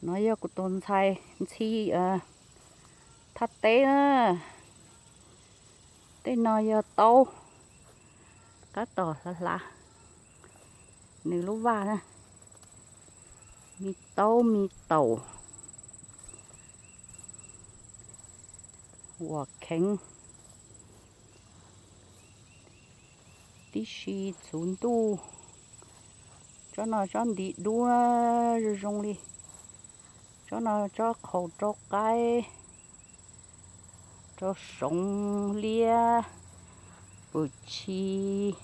No yog kuv tus ntxhais ntxhi thaj teb na. Tej no yog taub, tab tom hlav hlav nws lub vaj na. Me taub me taum, uas kheev tib si txhuv ntuj. Tsob no tsob ntiv dub zoo zoo li. Tsob no tsob qhaus rau qaib, rau soov liab, pwm tshis,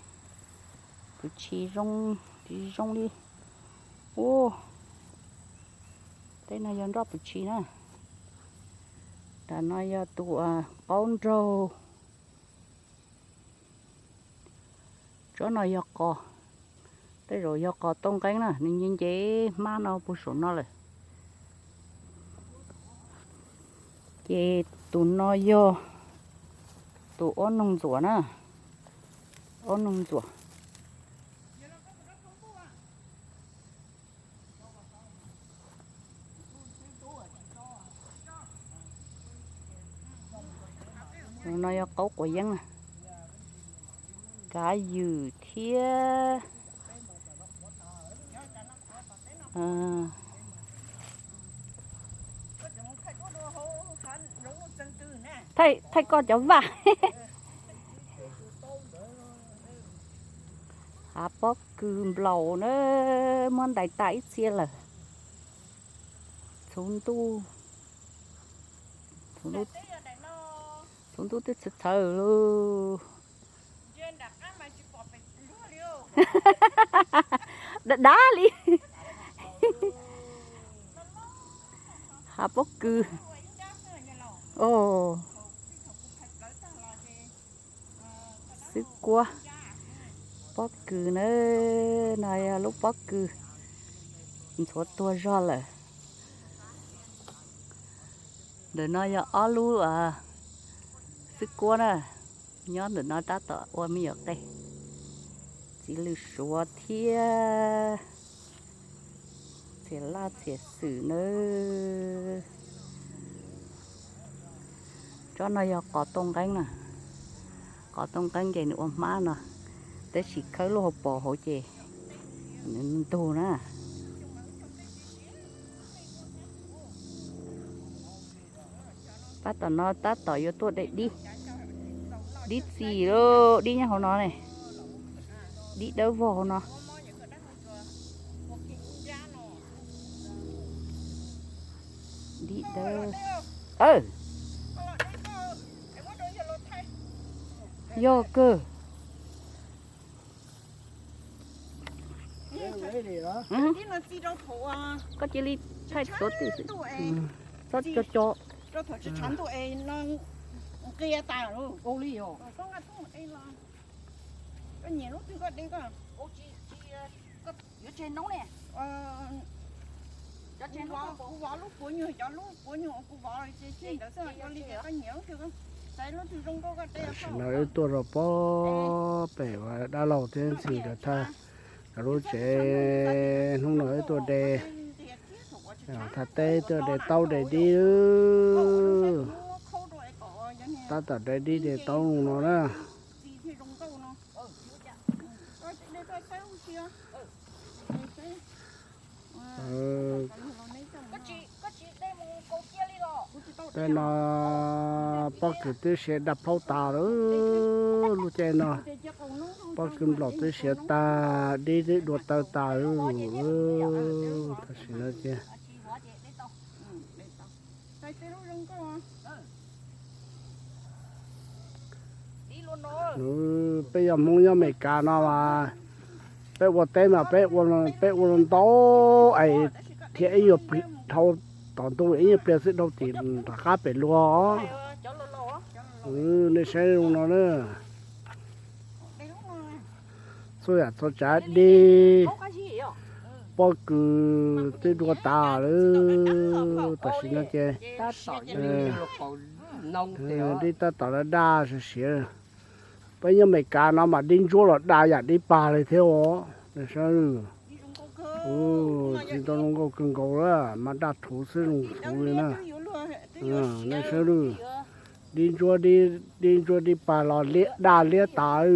pwm tshis zoo, tsis zoo li. Ua, tej no yog nroj pwm tshis na. Nram no yog tus qaub nraug. Tsob no yog qos, tej zaum yog qos tauj nqeeb na, nws nce nce hmab no puag saum no lawm. Ces tus no yog tus ob noog ntxuam na, ob noog ntxuam. No yog qaub quav yeeb na, kav ywm thiab. Thaij koj cov vaj. Hav pob kws nplaum na, muab ntais tas ib txhia lawm. Txhuv ntuj, txhuv ntuj twb txhawv txhawv lauj. Dav dav li. Hav pob kws. Xwb kuab pob kws na, no yog lub pob kws ntxhuav tuag zog lawm. Ntawm no yog ob lub xwb kuab na, nyob ntawm no tab tom ua me nyuam qe. Txiv lws suav thiab txhiam laj txhiam xwm nawb. Tsob no yog qos tauj nqeeb na, qos tauj nqeeb ces nws ua hmab no, tab sis khawb lub hauv paus hauv ces nws ntug na. Tab tom no tab tom yuav tuaj de dib, dib txi, dib nyob hauv no ne, dib dawb vog hauv no. Dib dawb, yog kawg. Koj cia li thaij tuav twj xwb, txhob co co. Tam sim no wb tuaj rau pob pem uas dab laug thiab ntxhais nkawd thaj, nkawd lub tsev. Hnub no wb tuaj de, thaj teb tuaj de taub de dib. Tab tom de dib de taub no na. Tej no pob kws twb siav daj plaub tas lawm. Lub caij no pob kws nplaum twb siav tag, dib twb dua taw tas lawm. Tam sim no ces peb yog Hmoob nyob Amelikas no mas peb ua teb mas peb ua, peb ua ntau es thiaj ib nyuag pliag dhau, tom ntuj ib nyuag pliag xwb dhau tim nram qab pem luag. Nej saib zoo no na. Txhua yam txhua tsav dib, pob kws twb dua tas lawm. Tam sim no ces dib tab tom daj daj siav siav. Peb nyob Amelikas no mas dib ntsuab los daj yam dib pag li thiab os. Tsis tau zoo nkauj kawg nkaus lawm, mas daj rhuv xwb, zoo rhuv li na. Nej saib lawm, dib ntsuab, dib ntsuab dib pag los liab daj liab tas.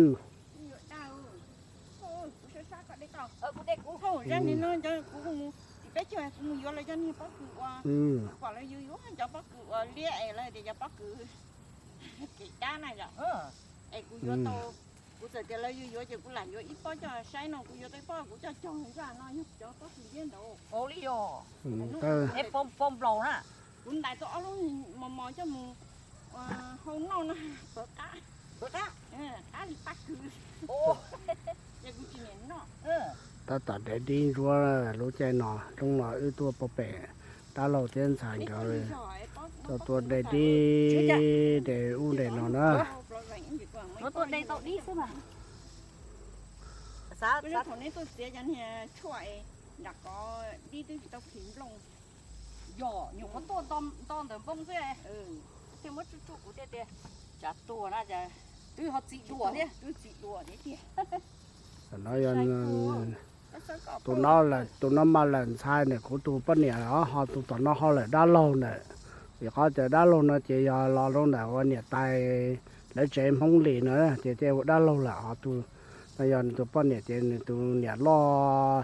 Kuv txawm tias lawv yuav yuav ces kuv lam yuav ib pob coj saib no, kuv yuav tau ib pob kuv coj cog zaj no yog cov pob kws liab ntawd. Pob nplaum na. Kuv ntais tau ob lub mos mos coj mus hau noj no, pov qab, qab li pab kws. Tab tom de dib ntsuab lub caij no, zoo no wb tuaj pem dab laug thiab ntxhais nkawd tau tuaj de dib de ub de no na. Thaum neb tuaj txiav cov niag tshuaj nram qov dib twb tsis tau phim nplooj. Yog nyuam qhuav tuaj nto ntawm npoo xwb, thiaj muab tsuj tsuj kuv thiaj tias tsam tuag na, twb ho txi dua thiab, twb txi dua thiab tiag. Tus no mas lawm ntxhais ntawm kuv tus poj niam os, ho tus tom no ho lawm dab laug ntawm. Vim qhov tias dab laug no ces yog los rau ntawm ua niam tais lawv tsev Hmoob Lis no ces thiaj ua dab laug lawm, ho tus no yog nws tus poj niam ces nws tus niam loj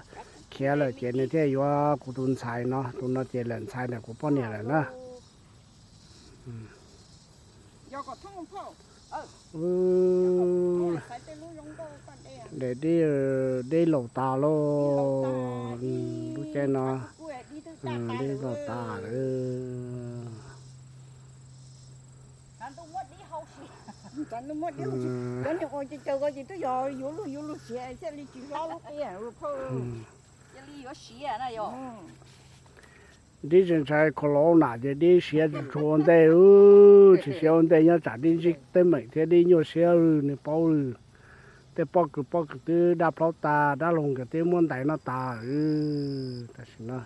khiav lawm ces nws thiaj yuav kuv tus ntxhais no, tus no ces lawm ntxhais ntawm kuv poj niam lawm na. De dib, dib laus tas lauj, lub caij no dib laus tas lawm. Cov niag ua caw caw ko ces twb yog yuav luj yuav luj siav thiaj li tsis hlob lub qia. Dib tsis ntshai kho los nam ces dib siav tsis tshua ua ntej, tsis siav ua ntej nyob tsam dib ntsib teeb meem thiab dib nyuaj siab nws paub. Tej pob kws pob kws twb daj plaub tas, dab laug nkawd twb muab ntais noj tas. Tam sim no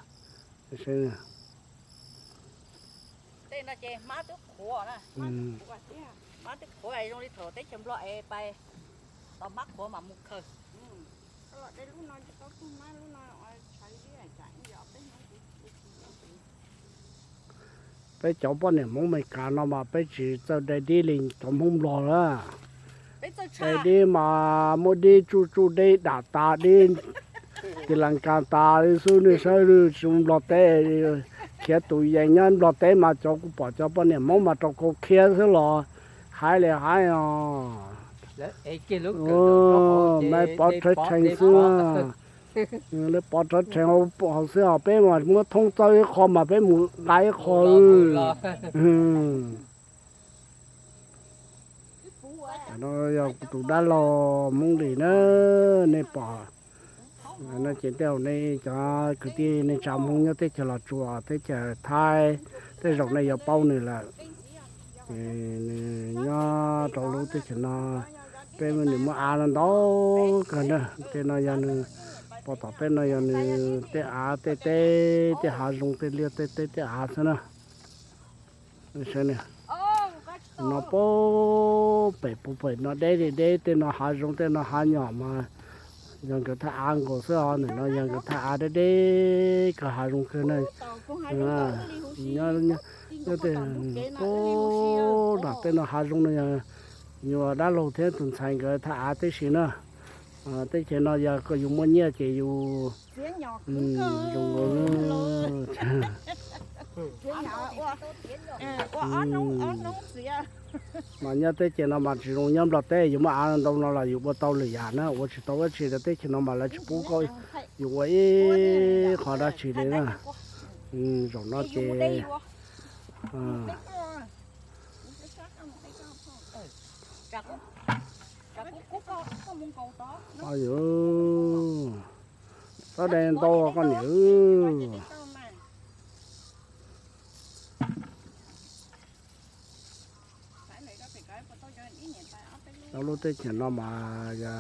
tej no ces hmab twb qhuav na, hmab twb qhuav zoo li thaum teb chaws Nplog es pais tos hmab qhuav mam mus khaws. Peb cov poj niam Hmoob Meskas no mas peb tsis txawj de dib li cov Hmoob Nplog na. De dib mas muab dib tsuj tsuj dib dam tas dib tis las kas tas li xwb, nej saib tsis Nplog teb, khiav tus yees nyob Nplog teb mas cov kuv pom cov poj niam Hmoob mas rau khau khiab xwb los hais li hais os. Mas pov rhawv rhees xwb, lawv pov rhawv rhees hauv xwb os, peb mas muab thoob txawb ib qho mas peb mus nqa ib qho. No yog kuv tus dab laug Hmoob Lis na, nej pom no ces tej zaum nej cov kwv tij neej tsa Hmoob nyob teb chaws Los Tsuas, teb chaws Thaib, tej zaum nej yuav paub nws lawm. Nws nyob rau lub teb chaws no, peb nws muaj av ntau kawg na. Tej no yog nws, pov tom peb no yog nws tej av tej teb, tej hav zoov tej liaj tej teb tej av xwb na. No pem puag pem no deb li deb, tej no hav zoov tej no hav nyom mas yog nkawd thaj av nkaus xwb os. Ntawm no yog nkawd thaj av deb deb kawg, hav zoov kawg na. Nyob tej, nram tej no hav zoov no yog yus dab laug thiab tus ntxhais nkawd thaj av tib si na. Teb chaws no yog yus muaj nyiaj ces yus zoo. Mas nyob teb chaws no mas tsis zoo nyob Nplog teb, yus muaj av ntau no los yus ua tau lwm yam na, ua tsis tau dab tsi rau teb chaws no mas lawv tsis pub koj yus ua ib qho dab tsi li na. Zaum no ces txhob de ntau koj niam. Lub teb chaws no mas yog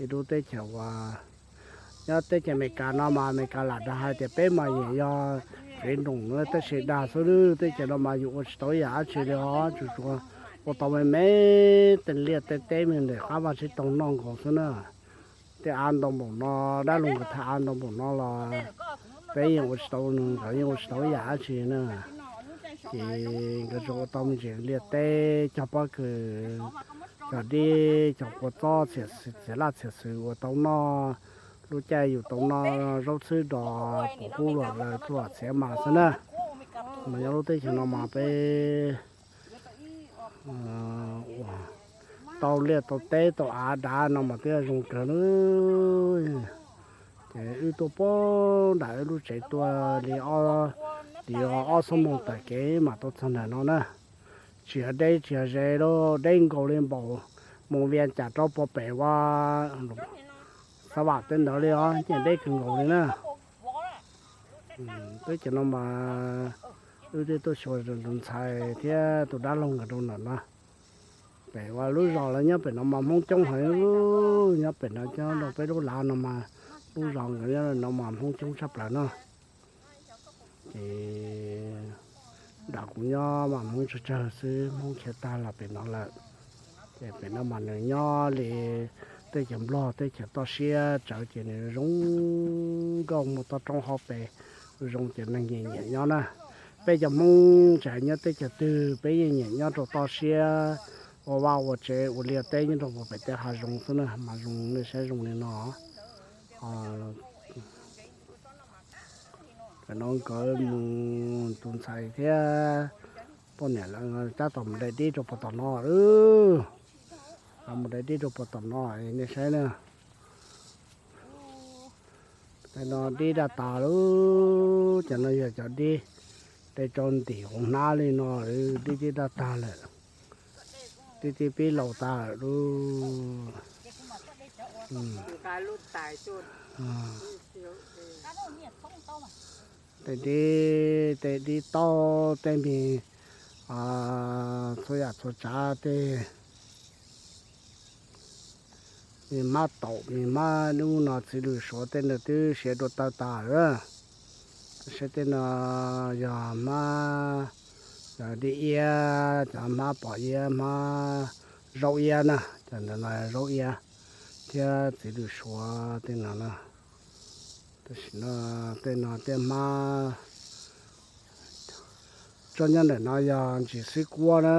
ib lub teb chaws uas, nyob teb chaws Amelikas no mas Amelikas lam dag hais tias peb mas yeej yog tsev nroog tab sis dag xwb, teb chaws no mas yus ua tsis tau ib yam dab tsi li os, tsuas tsuas ua tau me me tej liaj tej teb me ntawm qab vaj tsib taug noj nkaus xwb na. tej av ntau npaum no, dab laug nkawd thaj av ntau npaum no los peb yeej ua tsis tau, nkawd yeej ua tsis tau ib yam dab tsi na. Ces nkawd tsuas ua tau me ntsis liaj teb, cog pob kws, cog dib, cog kua txob, txiav laj txiav xwm ua tau noj. Lub caij yus tau noj zaub txhwb dos pum qub los lawv tuaj txiav mas xwb na. Mas nyob lub teb chaws no mas peb tau liaj tau teb tau av dav no mas twb zoo kawg li. Ces wb tuaj puag nram wb lub tsev tuaj li, li ob xuab moos taw kev mam tau txog ntawm no na. Tsis yog deb tsis yog ze lauj, deb nkaus li npaum mus Vias Cas rau puag pem ua Xav Vam tej ntawd li os, ces deb kawg nkaus li na. Teb chaws no mas wb twb tuaj xyuas tus ntxhais thiab tus dab laug nkawd rau ntawm no. Pem ua lub zos lawv nyob pem no mas Hmoob coob heev, nyob pem no coob, rau peb lub lav no mas lub zos nkawd nyob no mas Hmoob coob tshaj plaws no. Ces nram kuv nyob mas Hmoob tsawg tsawg xwb, Hmoob khiav tag los pem no lawm. Ces pem no mas nws nyob li teb chaws Nplog teb chaws toj siab tsawv ces nws zoo nkauj, muaj toj roob hauv pes zoo ces neeg nyiam nyiam nyob na. Peb cov Hmoob tsis hais nyob teb chaws twg peb yeej nyiam nyob rau toj siab, ua vaj ua tsev ua liaj teb nyob rau puag pem tej hav zoov xwb na mas zoo, nej saib zoo li no. Tam no nkawd mus, tus ntxhais thiab poj niam lawv tab tom mus dai dib rau puag tom no. Mus dai dib rau puag tom no, nej saib na. Tej no dib daj tas lawm, cov no yog cov dib dai rau ntim hauv hnab li no, dib tib daj tag lawm, dib tib pib laus tag lawm lauj. Tej dib, tej dib taub, tej me txhua yam txhua tsav, tej me hmab taum, me hmab, hnub no txiv lws suav tej ntawd twb siav dua tawg tas lawm. Saib tej no yog hmab, yog dib iab, cov hmab pom iab, hmab zaub iab na, cov ntawd no zaub iab thiab txiv lws suav tej no na. Tam sim no tej no tej hmab tso nyob ntawm no yog ntsis xwb kuab na,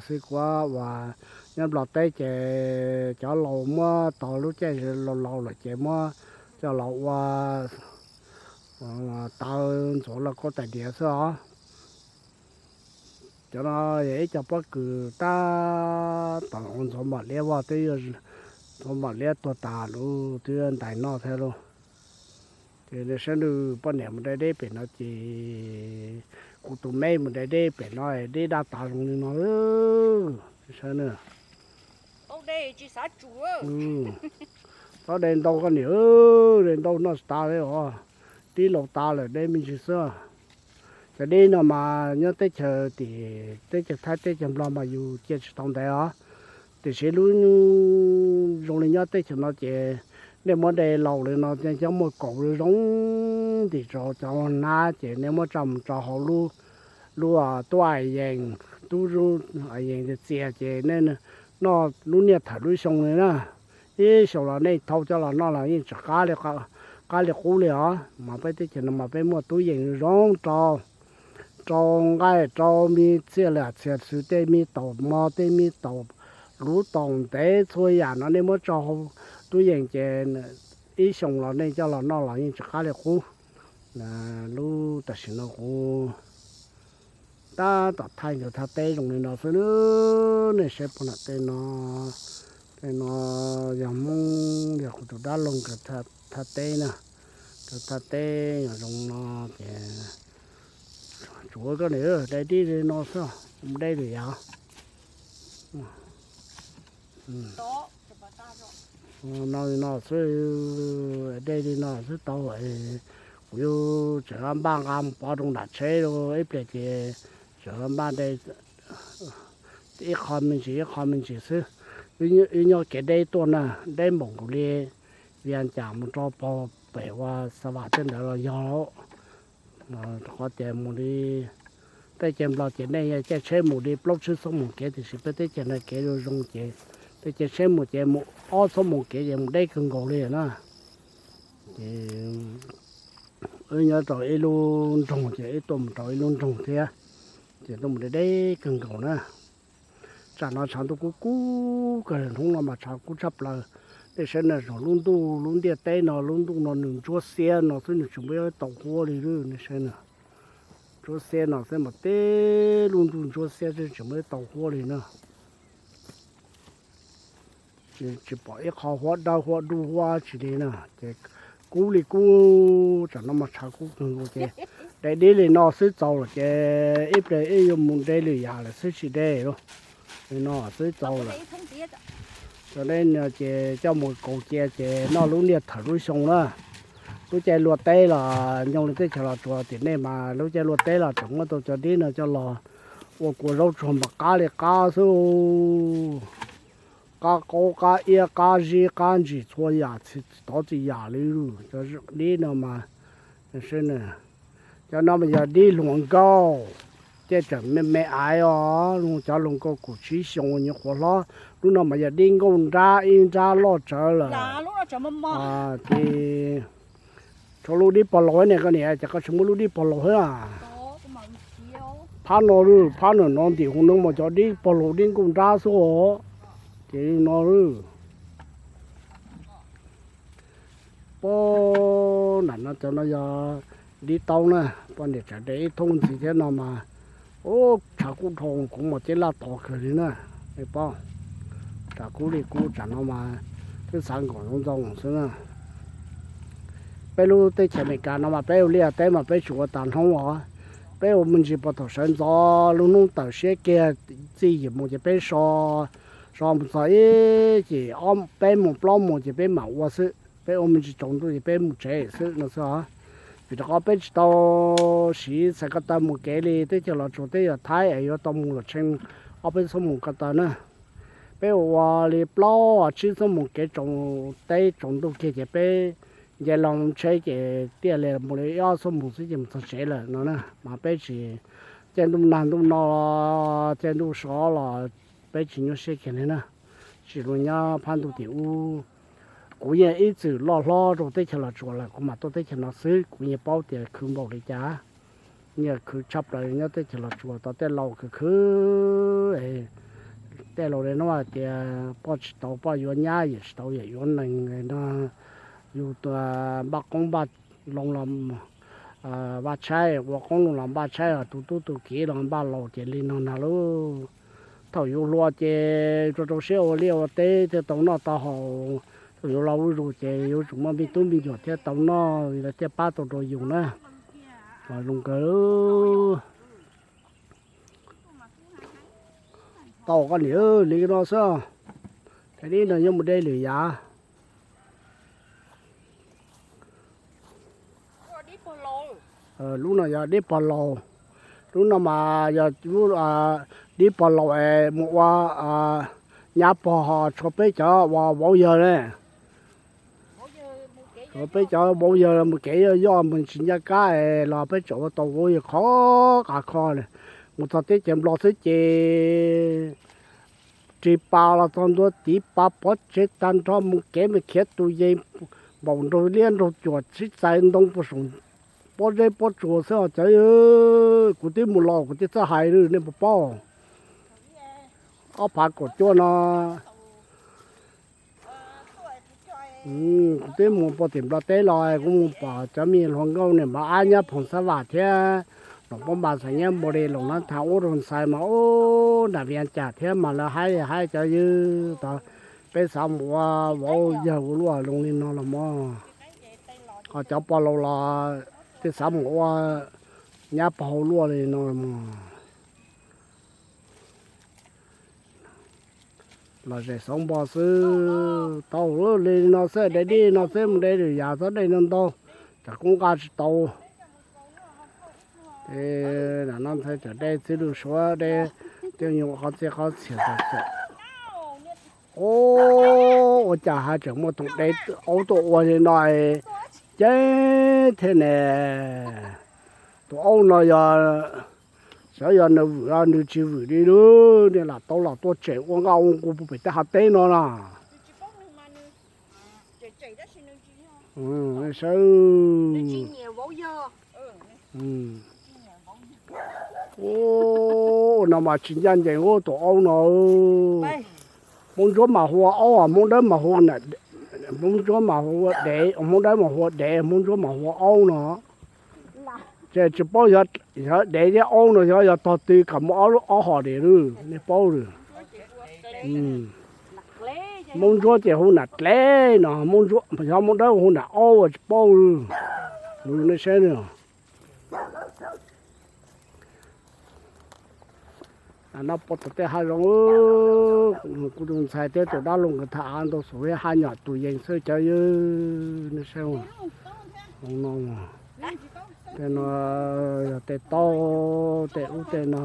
xwb kuab uas nyob Nplog teb ces cov laus muab tau lub caij laus laus lawm ces muab coj los ua tawv ntxuav lauj kaub tais diav xwb os. Cov no yog ib co pob kws tab tom ua ntxuav npam liab vog twb yog ntxuav npam liab tuag tas lawm twb ntais noj thiab lauj. Ces saib nws poj niam mus dai dib pem no ces kuv tus me mus dai dib pem no, dib daj tas zoo li no. Saib na, txhob dai ntau koj niam, dai ntau noj tsis tas li os, dib laus tas lawm deb me ntsis xwb. Cov dib no mas nyob teb chaws tim teb chaws Thaib teb chaws Nplog mas yus cia tsis tau ntev os. Tiam sis lub zoo li nyob teb chaws no ces nej muab dai laus li no cov muaj kaus zoo ntim rau cov hnab ces nej muab tso mus rau hauv lub, lub tub a yees, tub a yees txias ces nej noj lub niaj thawm lub xyoo li na. Ib xyoos los nej thau coj los noj los yeej tsis qab li, qab li qub li os. Mas peb teb chaws no mas peb muaj tub yees zoo rau, rau nqaij rau me txiaj liam txiaj xwm tej me taum mos tej me taum luv taum ntev txhua yam no nej muab tso hauv tub yees ces ib xyoos los nej coj los noj los yeej tsis qab li qub. Lub tam sim no kuv tab tom thaij nkawd thaj teb zoo li no xwb. Nej saib puag nram tej no, tej no yog Hmoob, yog kuv tus dab laug nkawd thaj teb na. Nkawd thaj teb yog zoo no ces tsuav koj niam dai dib li no xwb, mus dai li yam no li no xwb, dai li no xwb tau. Kuv yuav tseem npaj nqa mus pov rau nram tsheb ib pliag ces tseem npaj dai ib qho me ntsis ib qho me ntsis xwb. Wb nyob kev deb tuaj na, deb npaum nkaus li Vias Cas mus rau pem ua Xa Vam tej ntawd los yog. Rau qhov tias mus li tej chaw Nplog ces nej caij tsheb mus li plaub tsib xuab moos kev, tiam sis peb teb chaws no kev zoo zoo ces Tej ces seb mus ces mus ob txhiab moos kev ces mus deb kawg nkaus li na. Ces wb nyob rau ib lub nroog ces wb tuaj mus rau ib lub nroog thiab, ces tuaj mus deb deb kawg nkaus na. Tsam no tshav ntuj kub kub kawg, hnub no mas tshav kub tshaj plaws. Nej saib na, zaum lub ntuj lub ntiaj teb no lub ntuj no nws ntsuab xiab no xwb, nws tsis muaj ib tau huab li. Nej saib na, ntsuab xiab no xwb mas teb lub ntuj ntsuab xiab xwb, tsis muaj ib tau huab li na. Tsis pom ib qho huab dawb huab dub huab tsi li na. Ces kub li kub, tsam no mas tshav kub kawg nkaus ces de dib li no xwb txaus lawm ces ib pliag wb yuav mus de lwm yam lawm xwb tsis de li no xwb txaus lawm. Cov dib no ces coj mus kaus cia ces noj lub niaj thawm lub xyoo na. Lub caij luaj teb los nyob li teb chaws Los Tsuas tim nej mas lub caij luaj teb los tseem muab tau cov dib no coj los ua kua zaub tsuag mas qab li qab xwb. Qab qaub qab iab qab zib qab ntsim txhua yam txhia tov txhia yam li. Cov dib no mas, cov no mas yog dib hluas nkauj, tej tseem me me aiv os, cov hluas nkauj kaum tsib xyoo nyuam qhuav hlob. Lub no mas yog dib nkauj nrab, ib nrab loj tsawv lawm. Ces tshuav lub dib pog laus ne, koj niam, ces koj tsis muab lub dib pog laus thiab. Phab no, phab no no ntim hu no mas cov dib pog laus dib nkauj nrab xwb os. Ces li no, pab nram no cov no yog dib taub na, poj niam tsam de ib thoob ntxiv thiab no mas, ub, tshav kub dhau kuv mas ceb laj tov kawg li na. Pab, tshav kub li kub tsam no mas twb xav nkaum ntxoov ntxoo xwb na. Peb lub teb chaws Amelikas no mas peb ua liaj teb mas peb tsis ua tas hnub os. Peb ua me ntsis puag thaum sawv ntxov lub hnub tawm siab kiag txij yim moos ces peb so, so mus txog ib cim peb moos plaub moos ces peb mam ua xwb. Peb ua me ntsis tsaus ntuj ces peb mus tsev xwb no xwb os. Vim rau qhov peb tsis tau siv txhais ko taw mus kev li teb chaws Los Tsuas teb chaws Thaib es yuav tau mus los tshee ob peb xuab moos ko taw na. Peb ua li plaub tsib xuab moos kev tsaus teb tsaus ntuj kiag ces peb nce loo tsheb ces tiaj li mus li ib ob xuab moos xwb ces mus txog tsev lawm no na. Mas peb tsis, caij ntuj nag ntuj no, caij ntuj sov los peb tsis nyuaj siab kiag li na. Tsis zoo nyob phab ntuj tim ub. Kuv yeej ib txwm loj hlob rau teb chaws Los Tsuas lawm kuv mam tuaj teb chaws no xwb, kuv yeej paub tias khwv npaum li cas. Yeej khwv tshaj plaws nyob teb chaws Los Tsuas tau tej laus khwv khwv. Tej laus li no hais tias poj tsis tau poj yuav nyab, yawm tsis tau yawm yuav nees no. Yus npaj qoob npaj loo los npaj tshaib, ua qoob loo los npaj tshaib, tus tub tus kiv los npaj laus ces li no na lauj. Thaum yus hluas ces rau rau siab ua liaj ua teb thiaj tau noj tau haus. Thaum yus laus zuj zus ces yuav tsum muaj me tub me nyuam thiaj tau noj, lawv thiaj pab tau rau yus na. Los zoo kawg. Tau koj niam, li no xwb. Ces dib no yuav mus de lwm yam. Lub no yog dib pog laus. Lub no mas yog lub dib pog laus es mus ua nyab pog ho tshuav peb cov uas vauv yawg ne. Tshuav peb cov vauv yawg mus kev yoj yoj mus tsis ncaj qab es los peb tseem ua tau vauv yawg khov qas kho li. Mus txog teb chaws Nplog xwb ces ris pas los txog ntua tiv pas pov tseg tag nrho, mus kev mus khiav tus yees npaum nraug liab nraug cuam sib txais ntoo puag saum pob zeb pob tsuas xwb os cov. Kuv twb mus los kuv thiaj txawj hais li nej puas paub. Ob phav kaum cuaj no kuv twb mus puag tim Nplog teb los kuv mus pom cov me hluas nkauj niam mos ab nyab phoom xab vam thiab, los pab npas xas nyab npau li los nab thas ub rau ntxhais mas ub nram Vias Cas thiab mas lawv haib li haib cov ywg tod. Peb xav mus ua vauv yawg ua luaj zoo li no los mog. Ho cov pog laus los twb xav mus ua nyab pog hau luaj li no los mog. Los zem xauv npo xwb, tau li no xwb, de dib no xwb, mus de lwm yam txhob de ntau ntau, tsam kub nqa tsis tau. Ces no ntxhais tseem de txiv lws suav de, coj nyuag qhov txhia qhov txhiam txom txom. Ua cas hais tseem muaj tus de aub tuaj ua li no, ceeb thiab ne. Tus aub no yog Xyov yog nws vwm los nws tsis vwm li lub, niag lam tau los tuaj tsem ua nkauj ua nkuj pem tej hav teb no na. Saib, ua no mas tsis ncaj ncees ua tus aub no. Hmoob ntsuab mas hu ua aub, Hmoob dawb mas hu, Hmoob ntsuab mas hu ua dev, Hmoob dawb mas hu ua dev, Hmoob ntsuab mas hu ua aub no. Ces tsis paub yog dev thiab aub no xyov yog tog twg kom muaj ob lub, ob hom dev lawm, nej paub lawm. Hmoob ntsuab ces hu nam dlev no, xyov Hmoob dawb hu nam aub tsis paub lawm. Nej saib no, pom tau tej hav zoov, kuv tus ntxhais thiab tus dab laug nkawd tham av ntau xus, haj nyom tus yees xwb cov yawg, nej saib no. Tej no yog tej taub, tej ub tej no,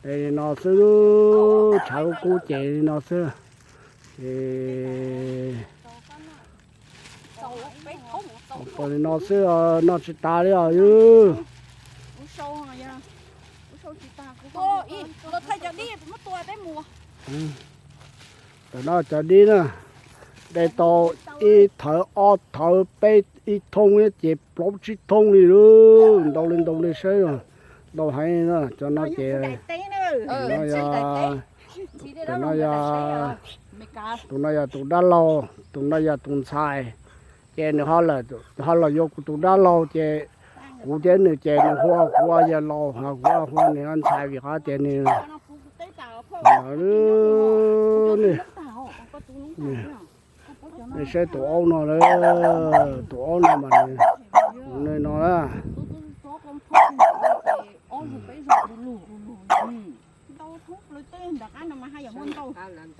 es li no xwb, tshav kub kub ces li no xwb. Es li no xwb, noj tsis tas li os yawg. Tam no cov dib na, de tau ib thawv ob thawv peb ib thooj ces plaub tsib thooj li lawm, ntau li ntau li saib, ntau heev na. Cov no ces, no yog, tus no yog, tus no yog tus dab laug, tus no yog tus ntxhais. Ces nws ho los yuav kuv tus dab laug ces kuv thiab nws ces nws hu kuv ua yawg laus, ho kuv hu nws ua ntxhais vim qhov tias nws, nej saib tus aub no lawm, tus aub no mas nws, nws no na.